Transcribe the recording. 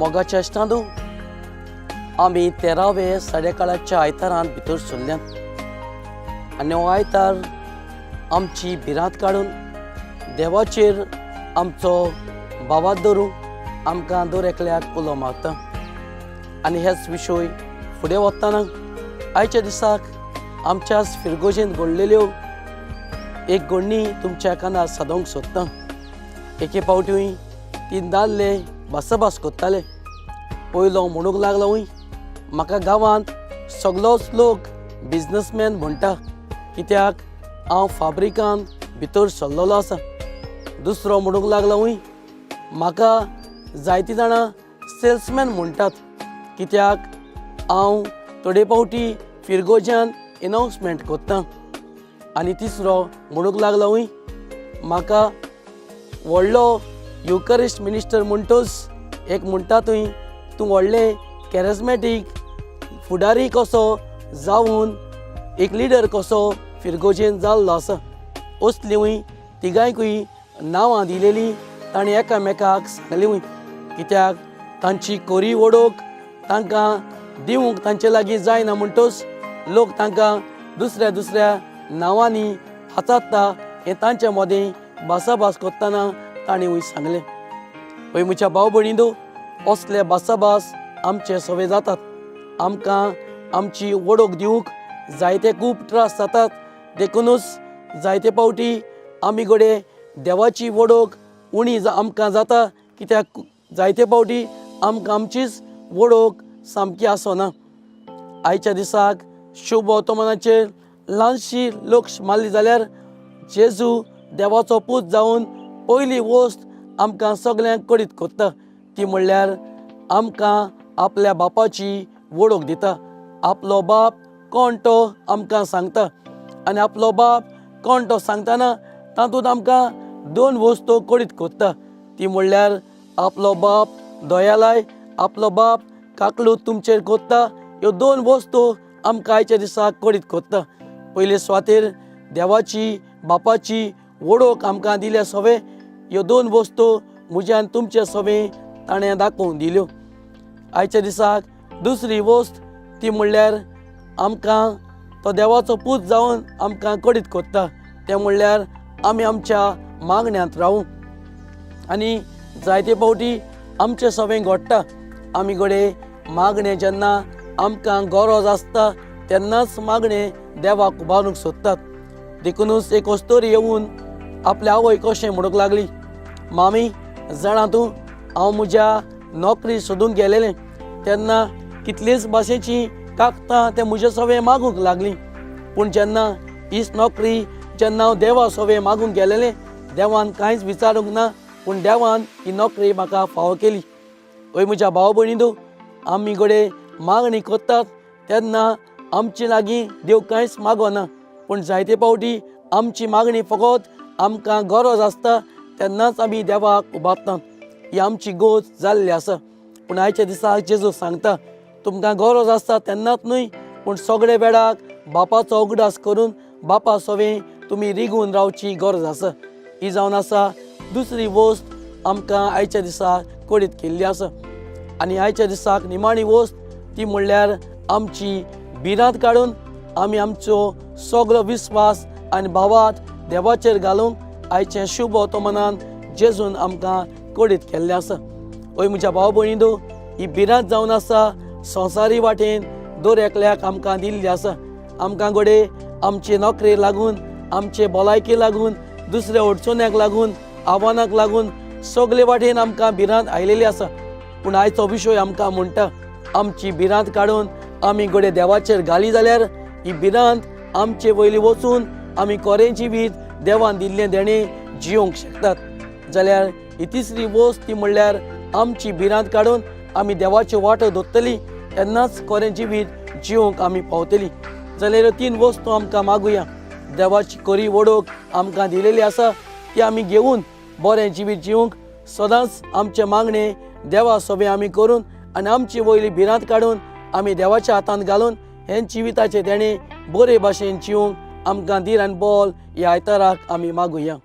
मोगाच्या इश्टांनो, आमी तेरावे साडेकाळाच्या आयतारांत भितर सरल्यात आनी हो आयतार आमची भिरांत काडून देवाचेर आमचो भावार्थ धरूंक आमकां दर एकल्याक उलो मारता. आनी हेच विशय फुडें वतना आयच्या दिसाक आमच्याच फिरगोजेंत घडलेल्यो एक घडणी तुमच्या कानार सादोवंक सोदता. एके फावटी तीन दादले भासाभास करताले. पयलो म्हणूंक लागलो, वय, म्हाका गांवांत सगलोच लोक बिजनसमॅन म्हणटा, कित्याक हांव फाब्रिकांत भितर सरलेलो आसा. दुसरो म्हणूंक लागलो, वय, म्हाका जायतीं जाणां सेल्समॅन म्हणटात, कित्याक हांव थोडे फावटी फिरगोज्यान एनावन्समेंट करता. आनी तिसरो म्हणूंक लागलो, वय, म्हाका व्हडलो युकरिस्ट मिनिस्टर म्हणटच एक म्हणटा थंय तूं व्हडलें कॅरिज्मॅटीक फुडारी कसो जावन एक लिडर कसो फिरगोजेन जाल्लो आसा. असलींवूय तिगांयकूय नांवां दिलेलीं ताणें एकामेकाक सांगलींवूय, कित्याक तांची कोरी वडोवंक तांकां दिवंक तांचे लागीं जायना, म्हणटच लोक तांकां दुसऱ्या दुसऱ्या नांवांनी हाताळटा हें तांचे मदें भासाभास करतना तांणी सांगलें. हय म्हज्या भाव भयणींनो, असले भासाभास आमचे सवे जातात. आमकां आमची वडोक दिवंक जायते खूब त्रास जातात. देखुनूच जायते फावटी आमी घडये देवाची वडोक उणी आमकां जाता, कित्याक जायते फावटी आमकां आमचीच वडोक सामकी आसना. आयच्या दिसाक शुभ वर्तमानाचेर ल्हानशी लक्ष मारली जाल्यार जेजू देवाचो पूत जावन पयली वस्त आमकां सगल्यांक कळीत करता, ती म्हणल्यार आमकां आपल्या बापाची वळख दिता. आपलो बाप कोण तो आमकां सांगता. आनी आपलो बाप कोण तो सांगतना तातूंत आमकां दोन वस्तू कळीत करता, ती म्हणल्यार आपलो बाप दयालाय, आपलो बाप काकलूत तुमचेर करता. ह्यो दोन वस्तू आमकां आयच्या दिसाक कळीत करता. पयले सुवातेर देवाची बापाची वळख आमकां दिल्या सवे ह्यो दोन वस्तू म्हज्यान तुमचे सवे ताणें दाखोवन दिल्यो. आयच्या दिसाक दुसरी वस्त ती म्हणल्यार आमकां तो देवाचो पूत जावन आमकां कळीत करता, तें म्हणल्यार आमी आमच्या मागण्यांत रावूं. आनी जायते फावटी आमचें सवें घडटा, आमी घडये मागणें जेन्ना आमकां गरज आसता तेन्नाच मागणें देवाक उबारूंक सोदतात. देखुनूच एक अस्तोरी येवन आपल्या आवय कशें म्हणूंक लागली, मामी, जाणा तूं, हांव म्हज्या नोकरी सोदूंक गेलेलें तेन्ना कितलीच भाशेचीं कागदां ते म्हजे सवें मागूंक लागलीं, पूण जेन्ना हीच नोकरी जेन्ना हांव देवा सवें मागूंक गेलेलें, देवान कांयच विचारूंक ना, पूण देवान ही नोकरी म्हाका फावो केली. हय म्हज्या भाव भयणींनो, आमी घडये मागणी करतात तेन्ना आमचे लागीं देव कांयच मागना, पूण जायते फावटी आमची मागणी फकत आमकां गरज आसता तेन्नाच आमी देवाक उबारतात. ही आमची गोज जाल्ली आसा. पूण आयच्या दिसा जेजू सांगता, तुमकां गरज आसता तेन्नाच न्हय, पूण सगळे वेळाक बापाचो उगडास करून बापा सवें तुमी रिगून रावची गरज आसा. ही जावन आसा दुसरी वस्त आमकां आयच्या दिसा कळीत केल्ली आसा. आनी आयच्या दिसाक निमाणी वस्त ती म्हणल्यार आमची भिरांत काडून आमी आमचो सगळो विस्वास आनी भावार्थ देवाचेर घालूंक आयचें शुभ वर्तमानान जेजून आमकां कळीत केल्लें आसा. हय म्हज्या भाव भयणींनो, ही भिरांत जावन आसा संवसारी वाटेन दर एकल्याक आमकां दिल्ली आसा. आमकां घडये आमचे नोकरे लागून, आमचे भलायके लागून, दुसऱ्या अडचण्याक लागून, आव्हानाक लागून सगळे वाटेन आमकां भिरांत आयलेली आसा. पूण आयचो विशय आमकां म्हणटा, आमची भिरांत काडून आमी घडये देवाचेर घाली जाल्यार ही भिरांत आमचे वयली वचून आमी कोरें जिवीत देवान दिल्लें देणें जियोंक शकतात. जाल्यार ही तिसरी वस्त ती म्हणल्यार आमची भिरांत काडून आमी देवाच्यो वाटो दोत्तली तेन्नाच कोरें जिवीत जियोंक आमी पावतली. जाल्यार ह्यो तीन वस्तू आमकां मागुया. देवाची कोरी वडोक आमकां दिलेली आसा ती आमी घेवन बरें जिवीत जिवंक सदांच आमचें मागणें देवा सोबें आमी करून आनी आमची वयली भिरांत काडून आमी देवाच्या हातांत घालून हें जिविताचें देणें बरे भाशेन जिवंक आमकां धीर आनी बल ह्या आयताराक आमी मागुया.